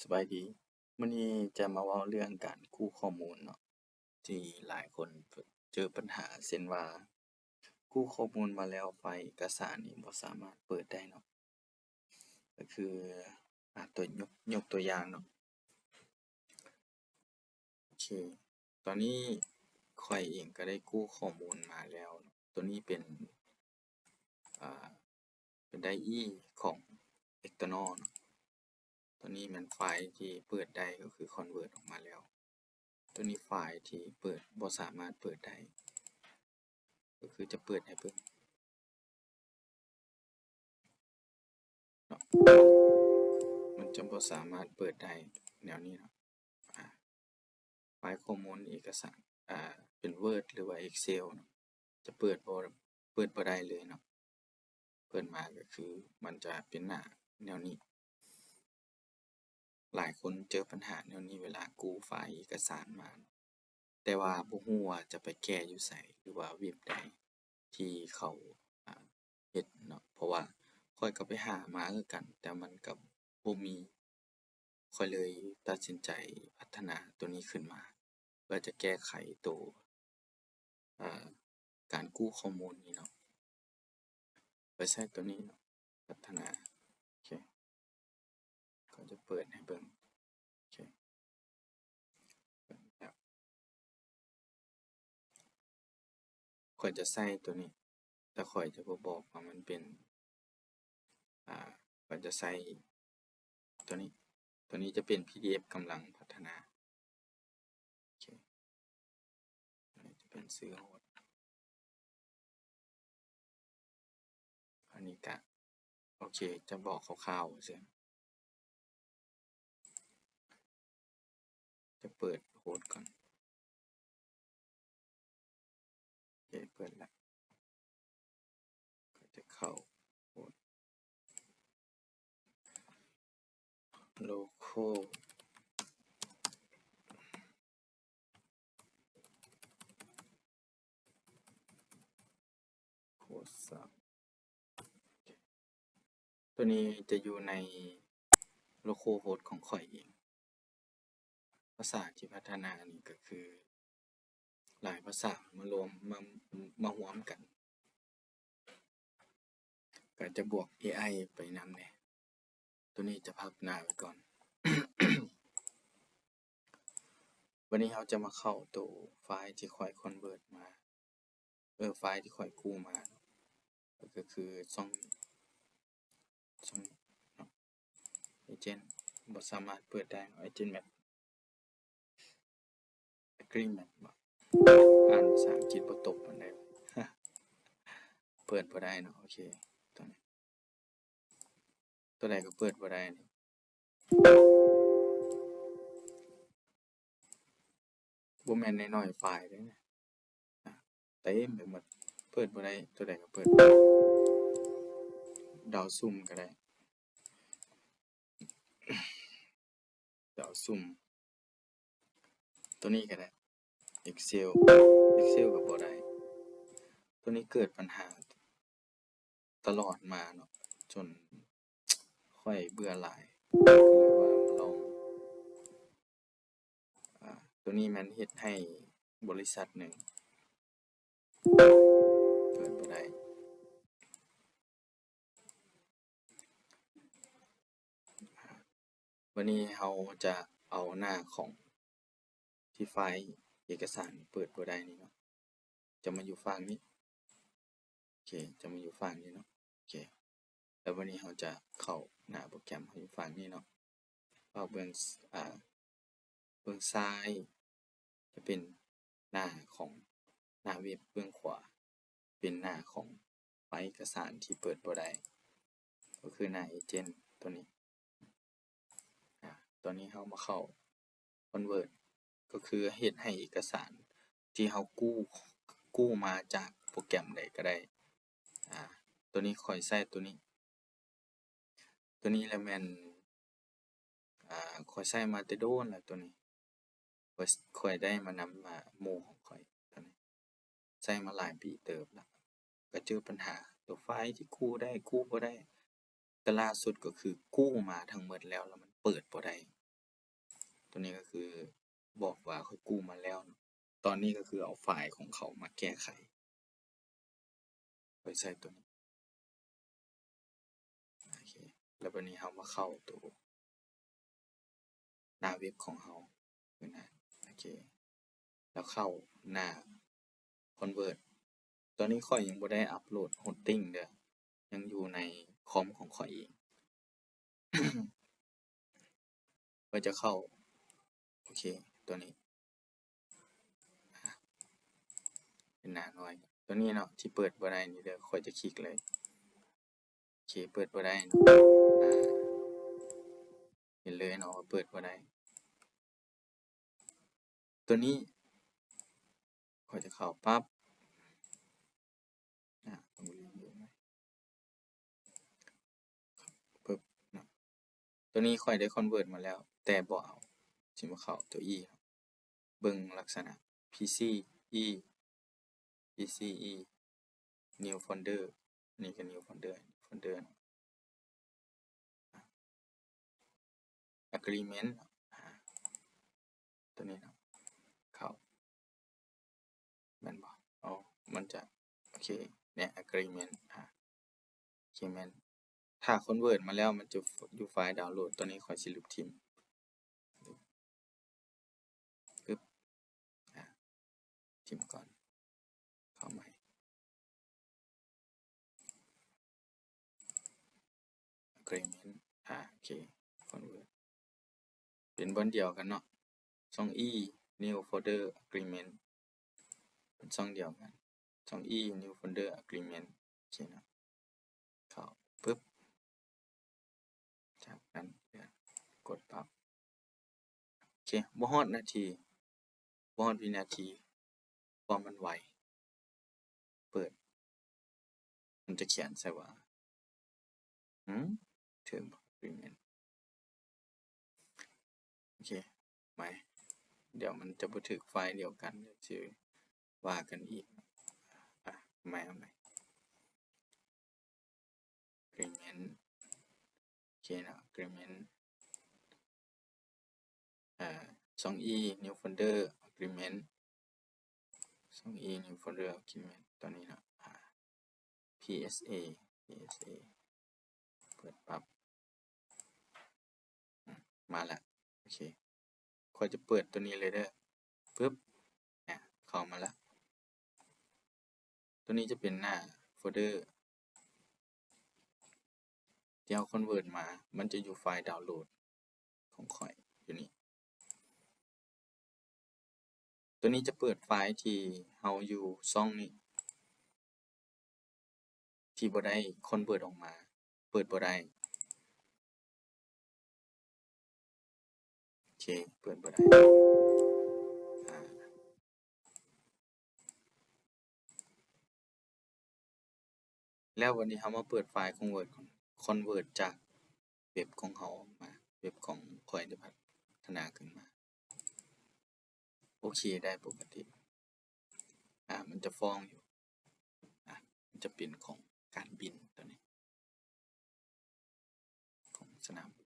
ສະບາຍດີ, ມື້ນີ້ຈະມາເວົ້າເລື່ອງການກູ້ຂໍ້ມູນເນາະ ທີ່ຫຼາຍຄົນເຈີປັນຫາ ເຊັ່ນວ່າ ກູ້ຂໍ້ມູນມາແລ້ວ ໄຟລ໌ເອກະສານນີ້ບໍ່ສາມາດເປີດໄດ້ເນາະ. ກໍຄື ອາ ຕົວ ຍົກ ຍົກຕົວຢ່າງເນາະ. ໂອເຄ ຕອນນີ້ຂ້ອຍເອງກໍໄດ້ກູ້ຂໍ້ມູນມາແລ້ວ. ຕົວນີ້ເປັນ ອາ ເປັນໄດອີຂອງ external ເນາະ. ຕົວນີ້ແມ່ນໄຟລ໌ທີ່ເປີດໄດ້ ກໍຄື convert ອອກມາແລ້ວ. ຕົວນີ້ໄຟລ໌ທີ່ເປີດ ບໍ່ສາມາດເປີດໄດ້ ກໍຄືຈະເປີດໃຫ້ເບິ່ງເນາະ, ມັນຈະບໍ່ສາມາດເປີດໄດ້ແນວນີ້ເນາະ. ອາ ໄຟລ໌ຂໍ້ມູນເອກະສານ ອາ ເປັນ Word ຫຼືວ່າ Excel ເນາະ, ຈະເປີດບໍ່ ເປີດບໍ່ໄດ້ເລີຍເນາະ. ເປີດມາກໍຄືມັນຈະເປັນໜ້າແນວນີ້. ຫຼາຍຄົນເຈີປັນຫາແນວນີ້ເວລາກູ້ໄຟລ໌ເອກະສານມາ, ແຕ່ວ່າບໍ່ຮູ້ວ່າຈະໄປແກ້ຢູ່ໃສ ຫຼືວ່າເວັບໃດທີ່ເຂົາ ອາ ເຮັດເນາະ. ເພາະວ່າຂ້ອຍກໍໄປຫາມາຄືກັນ ແຕ່ມັນກໍບໍ່ມີ. ຂ້ອຍເລີຍຕັດສິນໃຈພັດທະນາຕົວນີ້ຂຶ້ນມາ ເພື່ອຈະແກ້ໄຂໂຕ ອາ ການກູ້ຂໍ້ມູນນີ້ເນາະ. ໄປໃຊ້ຕົວນີ້ເນາະ ພັດທະນາ. ໂອເຄ ກໍຈະເປີດໃຫ້ເບິ່ງ. ໂອເຄ ເປີດແລ້ວ. ຂ້ອຍຈະໃຊ້ຕົວນີ້ ແຕ່ຂ້ອຍຈະບໍ່ບອກວ່າມັນເປັນ ອາ ຂ້ອຍຈະໃຊ້ຕົວນີ້. ຕົວນີ້ຈະເປັນ PDF ກຳລັງພັດທະນາ. ໂອເຄ ອັນນີ້ຈະເປັນຊື່ໂຮດ. ອັນນີ້ກະ ໂອເຄ ຈະບອກຄ່າວໆ ວ່າຊັ້ນ. ຈະເປີດໂຮດກ່ອນ. ໂອເຄ ເປີດລະ ກໍຈະເຂົ້າໂຮດ local host ສາມ. ຕົວນີ້ຈະຢູ່ໃນ local host ຂອງຂ້ອຍເອງ. ພາສາທີ່ພັດທະນານີ້ກໍຄືຫຼາຍພາສາມາລວມ ມາ ມາຮວມກັນ. ກໍຈະບວກ ເອໄອ ໄປນຳແດ່. ຕົວນີ້ຈະພັກໜ້າໄວ້ກ່ອນ. ວັນນີ້ເຮົາຈະມາເຂົ້າໂຕໄຟລ໌ທີ່ຂ້ອຍ convert ມາ ເອີ ໄຟລ໌ທີ່ຂ້ອຍກູ້ມາ ກໍຄືຊ່ອງ ຊ່ອງເນາະ agent ບໍ່ສາມາດເປີດໄດ້ agent map agreement ບໍ່ ອ່ານພາສາອັງກິດບໍ່ຕົກປານໃດ ເປີດບໍ່ໄດ້ເນາະ. ໂອເຄ ຕົວນີ້ ຕົວໃດກໍເປີດບໍ່ໄດ້ນີ້ ບໍ່ແມ່ນນ້ອຍໆ ໄຟລ໌ເດ້ ອາ ເຕັມໄປໝົດ ເປີດບໍ່ໄດ້ ຕົວໃດກໍເປີດບໍ່ໄດ້. ເດົາສຸ່ມກໍໄດ້ ເດົາສຸ່ມ ຕົວນີ້ກໍໄດ້ Excel Excel ກໍບໍ່ໄດ້. ຕົວນີ້ເກີດບັນຫາຕະຫຼອດມາເນາະ ຈົນຂ້ອຍເບື່ອຫຼາຍ ກໍເລີຍວ່າມາລອງ ອາ ຕົວນີ້ແມ່ນເຮັດໃຫ້ບໍລິສັດໜຶ່ງເປີດບໍ່ໄດ້. ວັນນີ້ເຮົາຈະເອົາໜ້າຂອງທີ່ໄຟລ໌ເອກະສານເປີດບໍ່ໄດ້ນີ້ເນາະ ຈະມາຢູ່ຝັ່ງນີ້. ໂອເຄ ຈະມາຢູ່ຝັ່ງນີ້ເນາະ. ໂອເຄ ແລ້ວບັດນີ້ເຮົາຈະເຂົ້າໜ້າໂປຣແກຣມເຮົາຢູ່ຝັ່ງນີ້ເນາະ. ເຮົາເບິ່ງ ອາ ເບື້ອງຊ້າຍຈະເປັນໜ້າຂອງໜ້າເວັບ, ເບື້ອງຂວາເປັນໜ້າຂອງໄຟລ໌ເອກະສານທີ່ເປີດບໍ່ໄດ້ ກໍຄືໜ້າ agent ຕົວນີ້. ອາ ຕອນນີ້ເຮົາມາເຂົ້າ convert ກໍຄືເຮັດໃຫ້ເອກະສານທີ່ເຮົາກູ້ ກູ້ມາຈາກໂປຣແກຣມໃດກໍໄດ້. ອາ ຕົວນີ້ຂ້ອຍໃຊ້ຕົວນີ້ ຕົວນີ້ລະແມ່ນ ອາ ຂ້ອຍໃຊ້ມາແຕ່ດົນແລ້ວ ຕົວນີ້ ຂ້ອຍ ຂ້ອຍໄດ້ມານຳ ອາ ໝູ່ຂອງຂ້ອຍ ຕົວນີ້ ໃຊ້ມາຫຼາຍປີເຕີບລະ ກໍເຈີບັນຫາຕົວໄຟລ໌ທີ່ກູ້ໄດ້ ກູ້ບໍ່ໄດ້ ແຕ່ລ່າສຸດກໍຄືກູ້ມາທັງໝົດແລ້ວ ແລ້ວມັນເປີດບໍ່ໄດ້ ນີ້ກໍຄືບອກວ່າຂ້ອຍກູ້ມາແລ້ວເນາະ. ຕອນນີ້ກໍຄືເອົາໄຟລ໌ຂອງເຂົາມາແກ້ໄຂ. ຂ້ອຍໃສ່ຕົວນີ້ ໂອເຄ ແລ້ວບາດນີ້ເຮົາມາເຂົ້າໂຕໜ້າເວັບຂອງເຮົາ ເບິ່ງນະ ໂອເຄ ແລ້ວເຂົ້າໜ້າ Convert. ຕອນນີ້ຂ້ອຍຍັງບໍ່ໄດ້ອັບໂຫຼດ Hosting ເດີ້ ຍັງຢູ່ໃນຄອມຂອງຂ້ອຍເອງ. ກໍຈະເຂົ້າ ໂອເຄ ຕົວນີ້ ເປັນໜ້ານ້ອຍ ຕົວນີ້ເນາະ ທີ່ເປີດບໍ່ໄດ້ນີ້ເດີ້ ຂ້ອຍຈະຄລິກເລີຍ. ໂອເຄ ເປີດບໍ່ໄດ້ເນາະ ອາ ເຫັນເລີຍເນາະວ່າເປີດບໍ່ໄດ້. ຕົວນີ້ ຂ້ອຍຈະເຂົ້າປັບ ອາ ປຶບເນາະ ຕົວນີ້ຂ້ອຍໄດ້ Convert ມາແລ້ວ ແຕ່ບໍ່ເອົາ ຊິມາເຂົ້າຕົວ E ເນາະ ເບິ່ງລັກສະນະ PCE PCE New Folder ນີ້ກໍ New Folder Folder ເນາະ Agreement ອາ ຕົວນີ້ເນາະ ເຂົ້າ ແມ່ນບໍ່? ອໍ ມັນຈະ ໂອເຄ ແນະ Agreement ອາ Agreement ຖ້າ Convert ມາແລ້ວ ມັນຈະຢູ່ໄຟລ໌ດາວໂຫຼດ ຕົວນີ້ຂ້ອຍຊິລຶບຖິ້ມ ປຶບ ອາ ຖິ້ມກ່ອນ ເຂົ້າໃໝ່ Agreement ອາ ໂອເຄ Convert ເປັນບ່ອນດຽວກັນເນາະ ຊ່ອງ E New Folder Agreement ເປັນຊ່ອງດຽວກັນ ຊ່ອງ E New Folder Agreement ໂອເຄເນາະ ເຂົ້າປຶບ ຈາກນັ້ນກົດປັບ ໂອເຄ ບໍ່ຮອດນາທີ ບໍ່ຮອດວິນາທີ ຄວາມມັນໄວ ເປີດ ມັນຈະຂຽນໃສ່ວ່າ ຫື ຖືກບໍ່ Agreement ໂອເຄ ໃໝ່ ດຽວມັນຈະບໍ່ຖືກໄຟລ໌ດຽວກັນ ດຽວຊິວ່າກັນອີກ ອາ ເອົາໃໝ່ ເອົາໃໝ່ Agreement ໂອເຄເນາະ Agreement ອາ ຊ່ອງ E New Folder Agreement ຊ່ອງ E New Folder Agreement ຕົວນີ້ເນາະ ອາ PSA PSA ເປີດປັບ ອາ ມາລະ ໂອເຄ ຂ້ອຍຈະເປີດຕົວນີ້ເລີຍເດີ້ ປຶບ ອາ ເຂົ້າມາລະ ຕົວນີ້ຈະເປັນໜ້າໂຟນເດີ ທີ່ເຮົາ convert ມາ ມັນຈະຢູ່ໄຟລ໌ດາວໂຫຼດຂອງຂ້ອຍຢູ່ນີ້ ຕົວນີ້ຈະເປີດໄຟລ໌ທີ່ເຮົາຢູ່ຊ່ອງນີ້ ທີ່ບໍ່ໄດ້ convert ອອກມາ ເປີດບໍ່ໄດ້. ໂອເຄ ເປີດບໍ່ໄດ້ ອາ ແລ້ວວັນນີ້ເຮົາມາເປີດໄຟລ໌ convert ກ່ອນ convert ຈາກເວັບຂອງເຮົາອອກມາ ເວັບຂອງຂ້ອຍໄດ້ພັດທະນາຂຶ້ນມາ ໂອເຄ ໄດ້ປົກກະຕິ ອາ ມັນຈະຟ້ອງຢູ່ ອາ ມັນຈະເປັນຂອງການບິນຕົວນີ້ ຂອງສະໜາມບິນ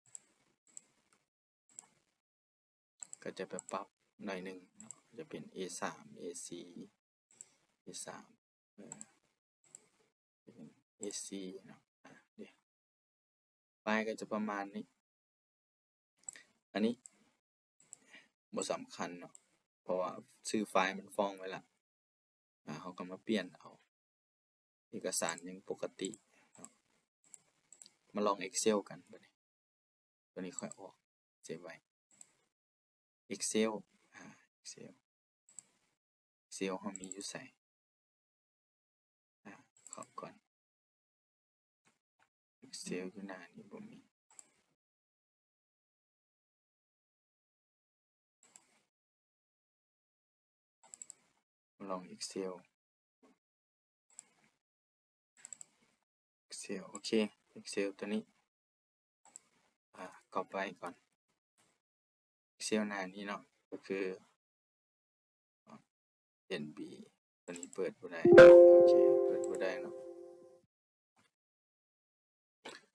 ກໍຈະໄປປັບໜ້ອຍໜຶ່ງເນາະ ຈະເປັນ ເອສາມ ເອສີ່ ເອສາມ ເອີ ເປັນ ເອສີ່ ເນາະ ອາ ເດ ໄຟລ໌ກໍຈະປະມານນີ້ ອັນນີ້ບໍ່ສຳຄັນເນາະ ເພາະວ່າຊື່ໄຟລ໌ມັນຟ້ອງໄວ້ລະ ອາ ເຮົາກໍມາປ່ຽນເອົາ ເອກະສານຍັງປົກກະຕິເນາະ ມາລອງ Excel ກັນບັດນີ້ ຕົວນີ້ຂ້ອຍອອກ ເຊບໄວ້ Excel ອາ Excel Excel ເຮົາມີຢູ່ໃສ? ອາ ເຂົ້າກ່ອນ Excel ຢູ່ໜ້ານີ້ບໍ່ມີ ລອງ Excel Excel ໂອເຄ Excel ຕົວນີ້ ອາ copy ໄວ້ກ່ອນ Excel ໜ້ານີ້ເນາະ ກໍຄື ເອັນບີ ຕົວນີ້ເປີດບໍ່ໄດ້ ໂອເຄ ເປີດບໍ່ໄດ້ເນາະ